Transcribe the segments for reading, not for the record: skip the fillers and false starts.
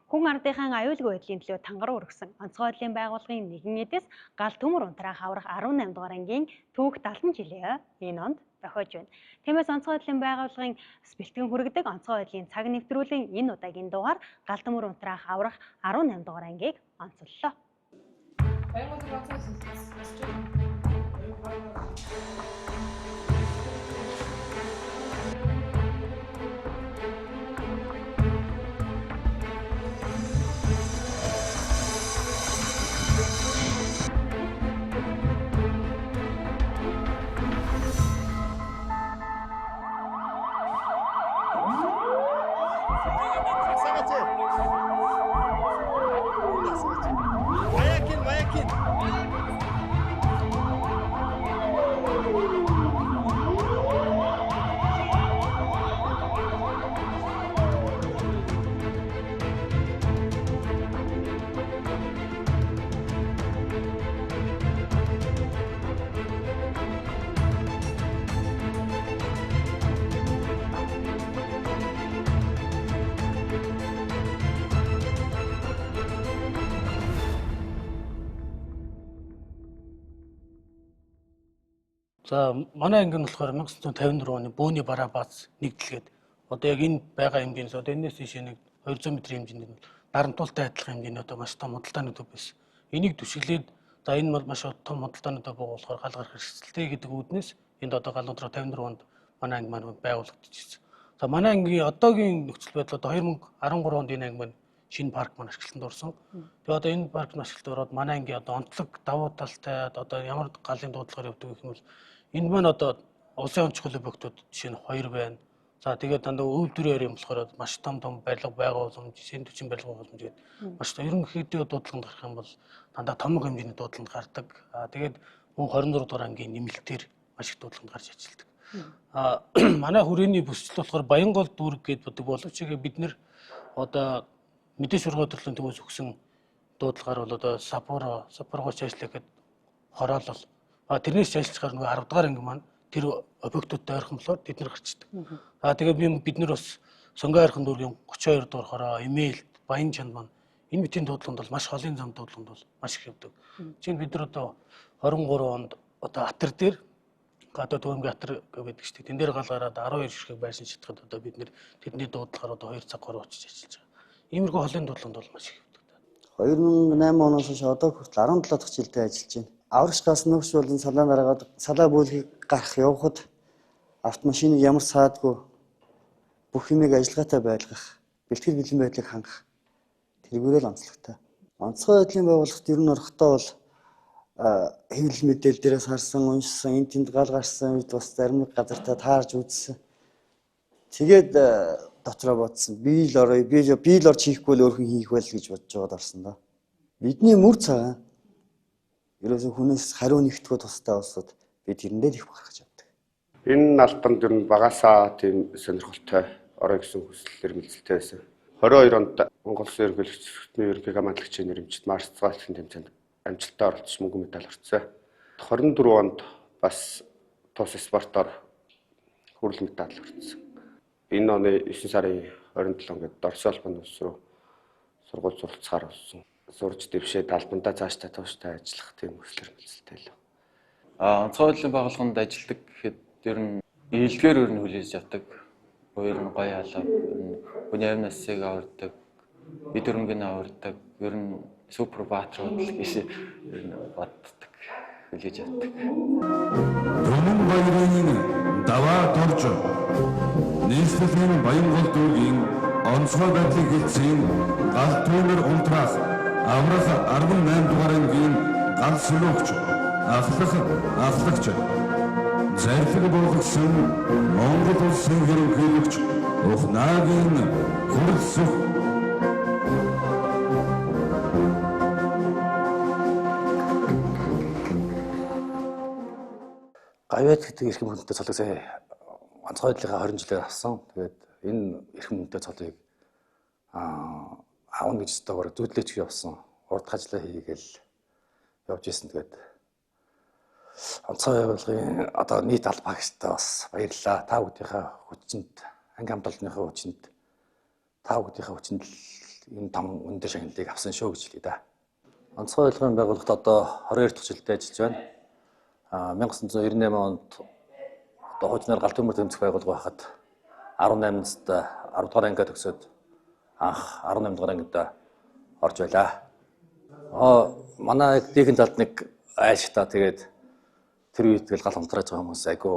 Хүн ардынхаа аюулгүй байдлын төлөө тангараа өргөсөн онцгой байдлын байгууллагын нэгэн эдэс гал төмөр унтраах аврах 18 дугаар ангийн түүх 70 жилийн энэ онд тохиож байна. Тиймээс онцгой байдлын байгууллагын бэлтгэн хүргэдэг онцгой байдлын цаг нэвтрүүлгийн энэ удаагийн дугаар гал төмөр унтраах аврах 18 дугаар ангийг онцоллоо. Маякин, Маякин. За, манай анги нь болохоор 1954 оны Бөөний бараа бааз нэгдэлгээд одоо яг энэ байгаа хэмжээнээс одоо энэс ийшээ нэг 200 м хэмжээнд дарамтуултай адилхан хэмжээний одоо маш том худалдааны төв байсан. Энийг түшиглээд, за, энэ бол маш том худалдааны төв болохоор гал гарах эрсдэлтэй гэдэг үүднээс энд одоо гал унтраа 54 онд манай анги маань байгуулагдчихсан. За, манай ангийн одоогийн нөхцөл байдал одоо 2013 онд энэ анги маань шинэ парк маань ашиглалтанд орсон. Тэгээ одоо энэ парк нь ашиглалтанд ороод манай ангийн одоо онцлог давуу талтай одоо ямар галын дуудлагаар явдаг гэх юм бол энэ маань одоо улсын онцгой объектууд жишээ нь хоёр байна. За, тэгээд дандаа өвлдөрийн юм болохоор маш том том барилга байгаа боломж, сэнд хүчин барилга боломж гэдэг маш ерөнхийдөө дуудлаганд гарах юм бол дандаа томог хэмжээний дуудлаганд гардаг. Аа, тэгээд мөн 26 дугаар ангийн нэмэлтээр маш их дуудлаганд гарч ажилладаг. Аа, манай хүрээний бүсчил болохоор Баянгол дүүрэг гэдээ боддог боловч бид нэр одоо мэдээ шургуу төрлийн төвөөс өгсөн дуудлагаар бол одоо Саппоро, Саппорогоос ажиллах гэхэд хороолол. А тэрнээс ажиллаж нөгөө 10 дугаар анги маань тэр объектуудтай ойрхон болохоор тэд нар гарчдаг. А тэгээд бид нар бас Сонгон ойрхон дүүргийн 32 дугаар хороо, имэйл, Баян чанд маань энэ мэтийн дуудлаганд бол маш холын зам дуудлаганд бол маш их явдаг. Жишээ нь бид нар одоо 23 онд одоо Атар дээр, гадаад төвөмгийн Атар гэдэг чинь, тэн дээр гал гараад 12 ширхэг байшин шатахад одоо бид нэр тэдний дуудлагаар одоо 2 цаг 3 очиж ажиллаж байгаа. Иймэрхүү холын дуудлаганд бол маш их явдаг. 2008 оноос хойш одоо хүртэл 17 дахь жилдээ ажиллаж байна. Аврагч гас нөхч болон салаа дараагаад салаа бөөлхийг гарах явхад автомашиныг ямар саадгүй бүх юмыг ажиллагаатай байлгах, бэлтгэл бэлэн байдлыг хангах тэргүүрэл онцлогтой. Онцгой байдлын байгууллагт ер нь орохдоо бол хэвлэл мэдээлэл дээрээс харсан, уншсан, энэ тэнд гал гарсан үед бас зарим нэг газартаа таарж үзсэн. Тэгээд дотроо бодсон. Би л орё, би л орж хийхгүй л өөр хүн хийх байл гэж бодож байгаад орсон доо. Бидний мөр цагаан ерөөсөн хүнээс хариу нэгтгэх тустай улсууд би тэрэндээ л их бахархаж явдаг. Энэ албанд ер нь багасаа тийм сонирхолтой орё гэсэн хүсэл эрмэлзэлтэй байсан. 22 онд Монгол Улсын ерөнхийлөгч зүсгтний ерөнхий командлагчийн нэрэмжит Марс згаалтлын тэмцээнд амжилттай оролцож мөнгөн медаль орцсон. 24 онд бас тус спортоор хүрэл медаль орцсон. Энэ оны 9 сарын 27 гээд Дорсол холбооны улс руу сургууль суралцахаар болсон. Сурж дэвшээд албандаа цаашдаа тууштай ажиллах тийм хүсэл эрмэлзэлтэй л. А онцгой байдлын байгууллаганд ажилладаг гэхэд ер нь эрэлгээр ер нь хүлээж авдаг. Ер нь гоё халаа, ер нь хүний амь насыг авардаг, эд хөрөнгөний авардаг, ер нь супер баатрууд л гэж ер нь боддог, хүлээж авдаг. Түмэн баярын даваа дорж нийслэлийн Баянгол дүүргийн онцгой байдлыг хэлцэн гал түүмэр унтраах аврах 18 дугаар ангийн гал сөлөөгч, ахлах ахлагч, зарлиг болгосон Монгол улсын ерөнхийлөгч Ухнаагийн хүрэлцэх. Гавьяат гэдэг эрхэм хүнтэй цолыг сая онцгой байдлынхаа 20 жилээр авсан. Тэгээд энэ эрхэм хүнтэй цолыг аавна гэж өстөөр зүудлээч явсан. Урдах ажлаа хийгээл явж исэн. Тэгээд онцгой байгууллагын одоо нийт алба багштай бас баярлалаа. Та бүдийнхээ хүчинд, анги хамт олонныхоо хүчинд, та бүдийнхээ хүчинд л энэ том өндөр шагналыг авсан шүү гэж хэлье да. Онцгой байлгын байгууллагт одоо 22 дахь жилдээ ажиллаж байна. 1998 онд одоо хуучнаар гал төмөр тэмцэх байгууллага байхад 18 настай 10 дугаар ангиа төгсөөд анх 18 дугаар ангид орж байлаа. Манай дийнхэн талд нэг айл та тэгээд тэр үед тэгэл гал унтрааж байгаа хүмүүс айгүй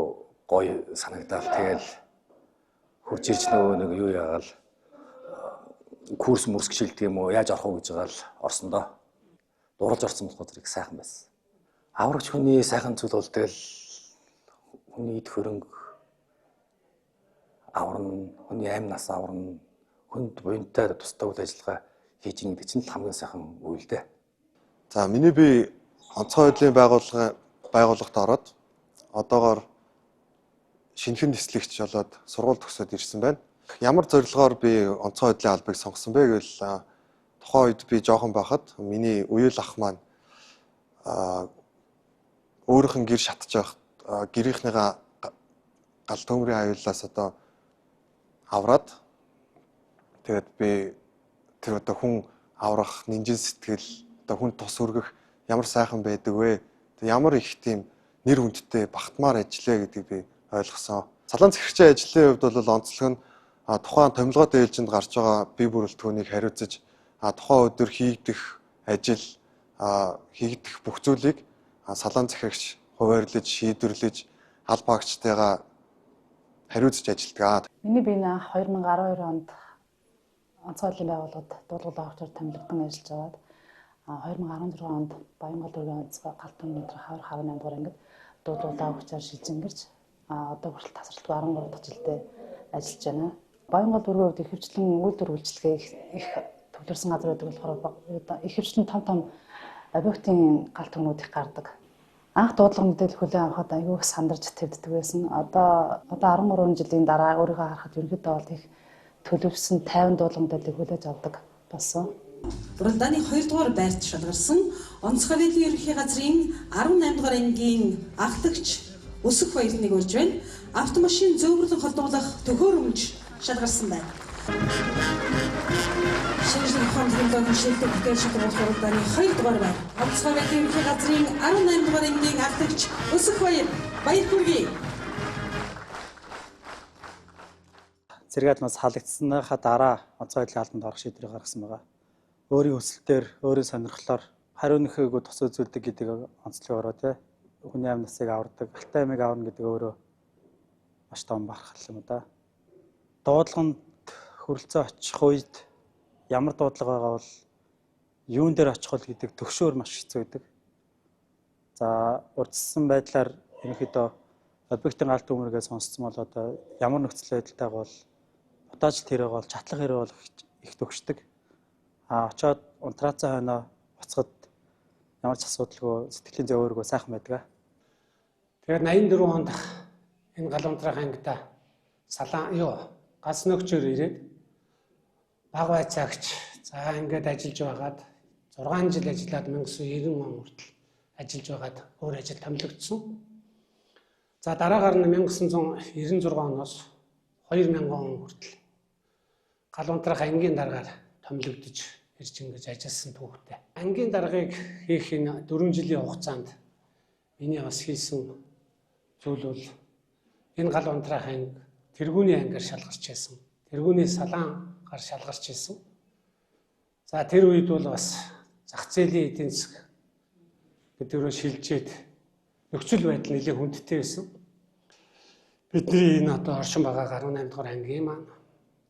гоё санагдаал тэгэл хурж ирж нөгөө нэг юу яагаал курс мөрс гिचэлдэг юм уу яаж орох уу гэж байгаа л орсон доо. Дурлж орсон болохоор зэрэг сайхан байсан. Аврагч хүний сайхан зүйл бол тэгэл хүний эд хөрөнгө аварна, хүний амь нас аварна, хүнд буянтай тустай үйл ажиллагаа хийж ийн гэдэг чинь л хамгийн сайхан үйл дээ. За миний би онцгой байдлын байгууллагт ороод одоогоор шинэхэн нислэгч болоод сургууль төгсөөд ирсэн байна. Ямар зорилгоор би онцгой байдлын албыг сонгосон бэ гэвэл тухайн үед би жоохон байхад миний үеэл ах маань өөрийнх нь гэр шатж явах гэрийнхнийгаа гал төмрийн аюулаас одоо авраад тэгээд би тэр одоо хүн аврах нинжин сэтгэл одоо хүн тус өргөх ямар сайхан байдаг вэ? Ямар их тийм нэр хүндтэй багтмаар ажиллая гэдгийг би ойлгосон. Салаан захирагчийн ажлын хувьд бол онцлог нь тухайн томилгоотой ээлжинд гарч байгаа бие бүрэлдэхүүнийг хариуцаж тухайн өдөр хийгдэх ажил хийгдэх бүх зүйлийг салаан захирагч хуваарлаж, шийдвэрлэж, аль багчтайгаа хариуцж ажилладаг. Миний бие анх 2012 онд онцгой байдлын байгууллагад дуулуурын аврагчаар томилогдсон ажиллаж байгаад 2016 онд Баянгол дүүргийн онцгой гал түмний хавар 18 дугаар ангид дуулуурын аврагчаар шилжингэрч одоо хүртэл тасралтгүй 13 дахь жилдээ ажиллаж байна. Баянгол дүүргийн хувьд ихэвчлэн үйлдвэр үйлчилгээ их төвлөрсөн газар байдаг болохоор ихэвчлэн том том объектын гал түмнүүд их гардаг. Анх дуудлага мэдээлэл хүлээн авахад айгүй их сандарч твддэг байсан. Одоо 13 жилийн дараа өөрийгөө харахад ерөнхийдөө бол их төлөвлөсөн 50 дуудлага мэдээллийг хүлээж авдаг болсон. Уралдааны 2 дугаар байрт шалгарсан онцгой байдлын ерөнхий газрын 18 дугаар ангийн ахлагч Өсөх Баярныг урьж байна. Автомашин зөөвөрлөн холдуулах төхөөрөмж шалгарсан байна. Шинжлэх ухааны технологийн шилдэг бүтээл шалгаруулах уралдааны 2 дугаар байр. Онцгой байдлын ерөнхий газрын 18 дугаар ангийн ахлагч Өсөх Баяр баяр хүргэе. Цэрэг албанаас халагдсаныхаа дараа онцгой байдлын албанд орох шийдвэрийг гаргасан байгаа. Өөрийн хүсэлтээр, өөрийн сонирхлоор хариу нөхөөгүй тус үзүүлдэг гэдэг онцлог ороо тий. Хүний амь насыг авардаг, алтай амийг аварна гэдэг өөрөө маш том бахархал юм да. Дуудлаганд хүрэлцэн очих үед ямар дуудлага байгаа бол юун дээр очих вэ гэдэг төгшөөр маш хэцүү байдаг. За урьдчилсан байдлаар ерөнхийдөө объектын галт төмөргөө сонсцсон бол одоо ямар нөхцөл байдалтай бол утаажилт хэрэг бол чатлах хэрэг бол их төгшдөг. Очоод унтраацсан хойноо буцахад ямар ч асуудалгүй сэтгэлийн зөөвөргөө сайхан байдаг. Тэгэхээр 84 онд энэ гал унтраах ангидаа салаан галс нөхчөөр ирээд баг байцаагч за ингээд ажиллаж байгаад 6 жил ажиллаад 1990 он хүртэл ажиллаж байгаад өөр ажил томилогдсон. За дараагаар нь 1996 оноос 2000 он хүртэл гал унтраах ангийн даргаар томилогдож ирж ингэж ажилласан түүхтэй. Ангийн даргаыг хийх энэ 4 жилийн хугацаанд миний бас хийсэн зүйл бол энэ гал унтраах анги тэргүүний ангиар шалгарч байсан. Тэргүүний салаангаар шалгарч байсан. За тэр үед бол бас зах зээлийн эдийн засаг гэдэг рүү шилжээд нөхцөл байдал нэлээд хүндтэй байсан. Бидний энэ одоо оршин байгаа 18 дугаар ангийн маань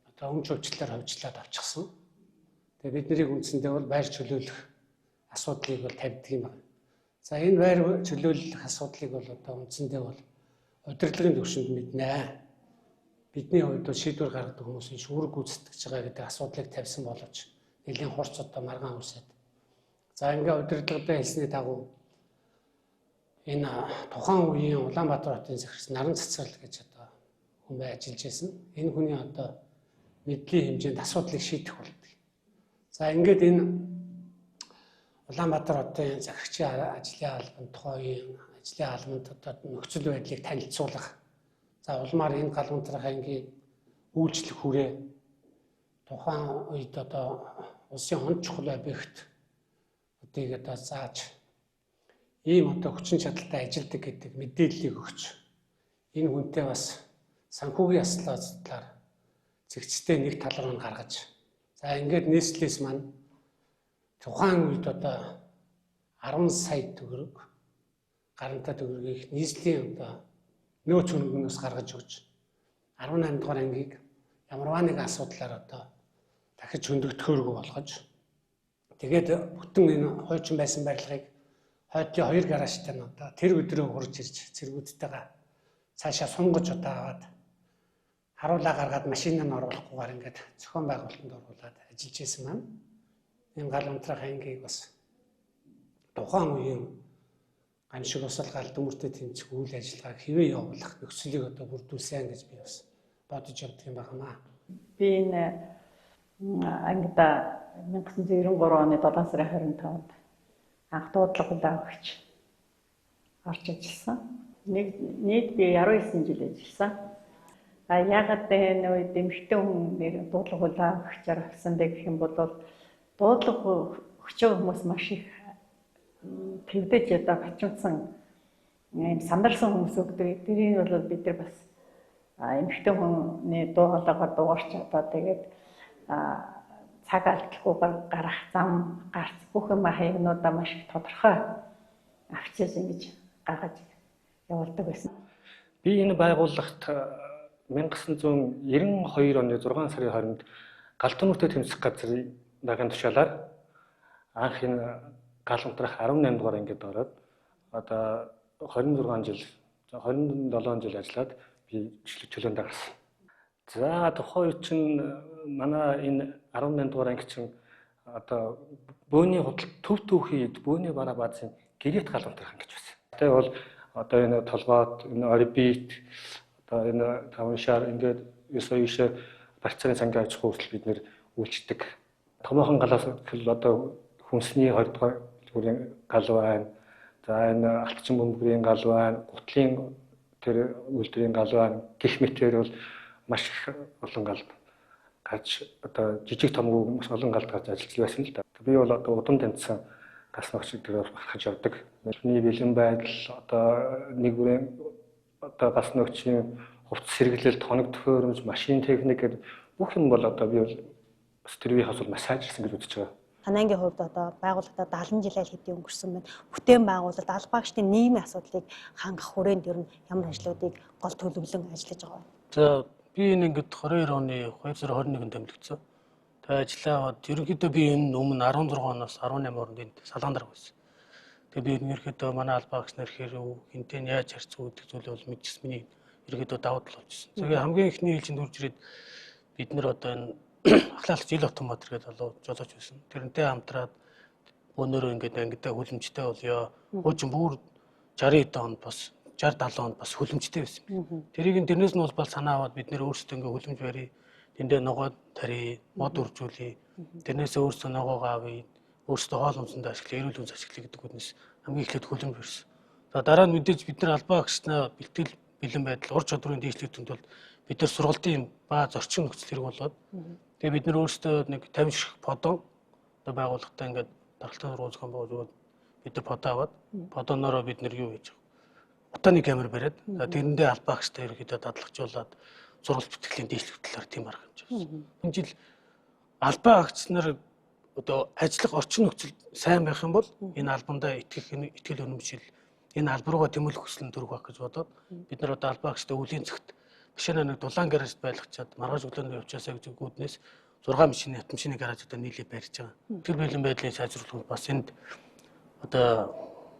одоо өмч хөвчлөлөөр ховжлоод авчихсан. Тэгээ бид нарыг үндсэндээ бол байр чөлөөлөх асуудлыг бол тавьдаг юм байна. За энэ байр чөлөөлөх асуудлыг бол одоо үндсэндээ бол удирдлагын түвшинд мэднэ. Бидний хувьд бол шийдвэр гаргадаг хүмүүсийн шүүрэг гүйцэтгэж байгаа гэдэг асуудлыг тавьсан боловч нэлийн хурц одоо маргаан үсээд. За ингээ удирдлагатай хэлсний дагуу энэ тухайн үеийн Улаанбаатар хотын захирагч Наран Цацрал гэж одоо хүн бай ажиллаж байсан. Энэ хүний одоо мэдлийн хэмжээнд асуудлыг шийдэх болдог. За ингээд энэ Улаанбаатар хотын захирагчийн ажлын албанд тухайн үеийн ажлын албанд одоо нөхцөл байдлыг танилцуулах. За улмаар энэ гал унтраах ангийн үйлчлэх хүрээ Тухайн үед одоо улсын он чухал объектуудыг одоо зааж ийм одоо хүчин чадалтай ажилдаг гэдэг мэдээллийг өгч энэ хүнтэй бас санхүүгийн асуудлаар зэгцтэй нэг тал руу нь гаргаж, за ингээд нийслэлээс маань тухайн үед одоо 10 сая төгрөг гарантай төгрөгийг нийслэлийн одоо нөөц хөрөнгөнөөс гаргаж өгч 18 дугаар ангийг ямарваа нэг асуудлаар одоо дахиж хөндөгдөхөөргүй болгож, тэгээд бүтэн энэ хуучин байсан барилгыг хойдын 2 гаражтай нь одоо тэр өдрөө хурж ирж цэргүүдтэйгээ цаашаа сунгаж одоо аваад харуулаа гаргаад машиныг нь оруулахгүйгээр ингээд зохион байгуулалтанд оруулаад ажиллаж исэн маань энэ гал унтраах ангийг бас тухайн үеийн гамшиг усал гал төмөртэй тэмцэх үйл ажиллагааг хэвээ явуулах нөхцөлийг одоо бүрдүүлсэн гэж би бас бодож явдаг юм байна. Би энэ ангида 1993 оны 7 сарын 25-нд анх дуудлага хүлээн өгч орж ажилласан. Нийт би 19 жил ажилласан. А яагаад энэ үед эмэгтэй хүн нэр дуудлага хүлээн өгчээр авсан бэ гэх юм бол дуудлага өгч байгаа хүмүүс маш их твдэж одоо бачимдсан юм сандарсан хүмүүс өгдөг. Тэрийг бол бид нар бас эмэгтэй хүний дуу хоолойгоор дуугарч одоо тэгээд цаг алдалгүйгээр гарах зам гарц бүх юм хаягнуудаа маш их тодорхой авчиж ингэж гаргаж явуулдаг байсан. Би энэ байгууллагт 1992 оны 6 сарын 20-нд гал төмөртэй тэмцэх газрын багийн тушаалаар анх энэ гал унтраах 18 дугаар ангид ороод одоо 26 жил 27 жил ажиллаад би чөлөөнд гарсан. За тухайн үед чинь манай энэ 18 дугаар анги чинь одоо бөөний худал төв түүхий бөөний бараа баазын гэрээт гал унтраах анги байсан. Тэгээ бол одоо энэ толгойд энэ орбит одоо энэ таван шар ингээд 9 барьцааны сангийн аж ахуй хүртэл бид нэр үйлчдэг. Томоохон галаас гэхэл одоо хүнсний 20 дугаар бүрийн гал байна. За энэ алтчин бөмбөрийн гал байна, гутлын тэр үйлдвэрийн гал байна. Гэх мэтээр бол маш их олон гал гарч одоо жижиг томгүй маш олон галд гарч ажиллаж байсан л да. Би бол одоо удам таньсан гас ногч гэдгээр гаргаж явдаг. Миний бэлэн байдал одоо нэг бүрийн одоо гас ногчийн хувцас хэрэглэл, тоног төхөөрөмж, машин техник гэдэг бүх юм бол одоо би бол бас тэр үеийнхээс бол маш сайжирсан гэж үзэж байгаа. Танай ангийн хувьд одоо байгууллагатаа 70 жил аль хэдийн өнгөрсөн байна. Бүтээн байгуулалт, албан агчдын нийгмийн асуудлыг хангах хүрээнд ер нь ямар ажлуудыг гол төлөвлөн ажиллаж байгаа вэ? За би энэ ингээд 22 оны 2 сарын 21-нд томилогдсон. Тэгээ ажиллаа аваад ерөнхийдөө би энэ өмнө 16 оноос 18 онд энд салгаан дарга байсан. Тэгээ би ерөнхийдөө манай албан агч нар хэрэг хинтээ яаж харьцах гэдэг зүйлээ бол мэдчихсэн. Миний ерөнхийдөө давуу тал болчихсон. Тэгээ хамгийн эхний ээлжинд үрж ирээд бид нар одоо энэ ахлаалагч Ил Отонбаатар гэдэг залуу жолооч байсан. Тэрнтэй хамтраад бөөнөрөө ингээд ангидаа хүлэмжтэй болёо. Хуучин бүр 60 хэдэн онд бас 60 70 онд бас хүлэмжтэй байсан юм. Тэрийг нь тэрнээс нь улбал санаа аваад бид нэр өөрсдөө ингээд хүлэмж барья. Тэндээ ногоо тарья, мод үржүүлье. Тэрнээс өөрсдөө ногоогоо авъя. Өөрсдөө хоол хүнсэндээ ашиглая, эрүүл хүнс ашиглая гэдэг үднэс хамгийн эхлээд хүлэмж барьсан. За дараа нь мэдээж бид нар албан агчнаа бэлтгэл бэлэн байдал, ур чадварын дээшлэхийн тулд бид нар сургалтын ба зорчин нөхцөл хэрэг болоод тэгээ бид нар өөрсдөө нэг 50 ширхэг подон одоо байгууллагатай ингээд даралтын сургууль зохион байгуулж бид нар подоо аваад подоноороо бид нар юу хийж байгаа. Утааны камер бариад тэрэндээ албан агчтай ерөнхийдөө дадлагжуулаад сургалт бэлтгэлийн дээшлэх талаар тийм арга хэмжээ болсон. Энэ жил албан агч нар одоо ажиллах орчин нөхцөл сайн байх юм бол энэ албандаа итгэх итгэл үнэмшил энэ алба руугаа тэмүүлэх хүсэл нь төрөх байх гэж бодоод бид нар одоо албан агчтай өвлийн цэгт машинаа нэг дулаан гаражд байлгачаад маргааш өглөөнд явчихаасаа гэж гүднээс 6 машины автомашины гараж одоо нийлээ барьж байгаа. Тэр бэлэн байдлын сайжруулах бас энд одоо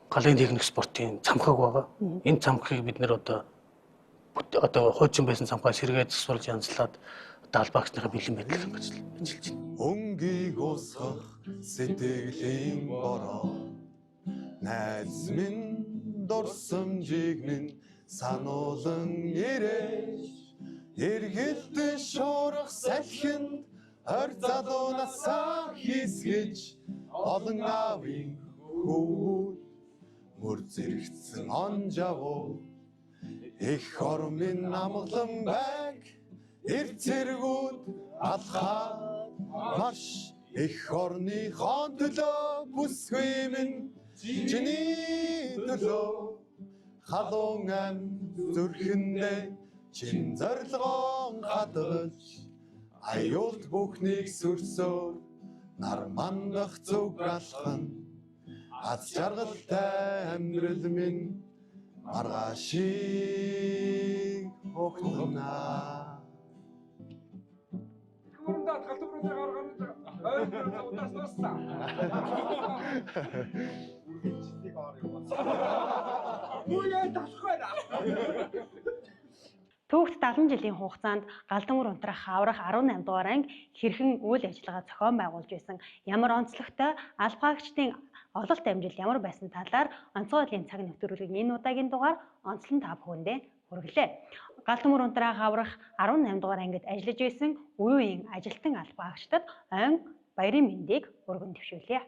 галын техник спортын цамхаг байгаа. Энэ цамхгийг бид нэр одоо хуучин байсан цамхаа сэргээд засварлаж янзлаад одоо албан агчныхаа бэлэн байдлыг хангаж ажиллаж байна. Өнгийг усгах сэтгэлийн бороо найз минь дурсамжийг минь сануулан ирэж эргэлдэн шуурах салхинд ойр залуу насаа хийсгэж олон аавын хөвгүүд мөр зэрэгцэн он жавуу эх ор минь амгалан байг эр цэргүүд алхаад Марш эх орныхон төлөө бүсгүй минь, чиний төлөө халуун ам зүрхэндээ чин зорилгоон хадгалж, аюулт бүхнийг сүрсөөр нар мандах зүг алхан, аз жаргалтай амьдрал минь маргаашийг огтнаа. Мөрөндөө галт мөрөндөө гаргаад ойр удаас дууссан. Үргэлжлэх ор юм. Үгүй тасах байна. Түүхт 70 жилийн хугацаанд гал төмөр унтраах аврах 18 дугаар анги хэрхэн үйл ажиллагаа зохион байгуулж байсан, ямар онцлогтой, албаагчдын ололт амжилт ямар байсан талаар онцгой байдлын цаг нэвтрүүлгийн энэ удаагийн дугаар онцлон та бүхэндээ хүргэлээ. Гал төмөр унтраах аврах 18 дугаар ангид ажиллаж байсан үе үеийн ажилтан албаагчдад ойн баярын мэндийг өргөн дэвшүүлье.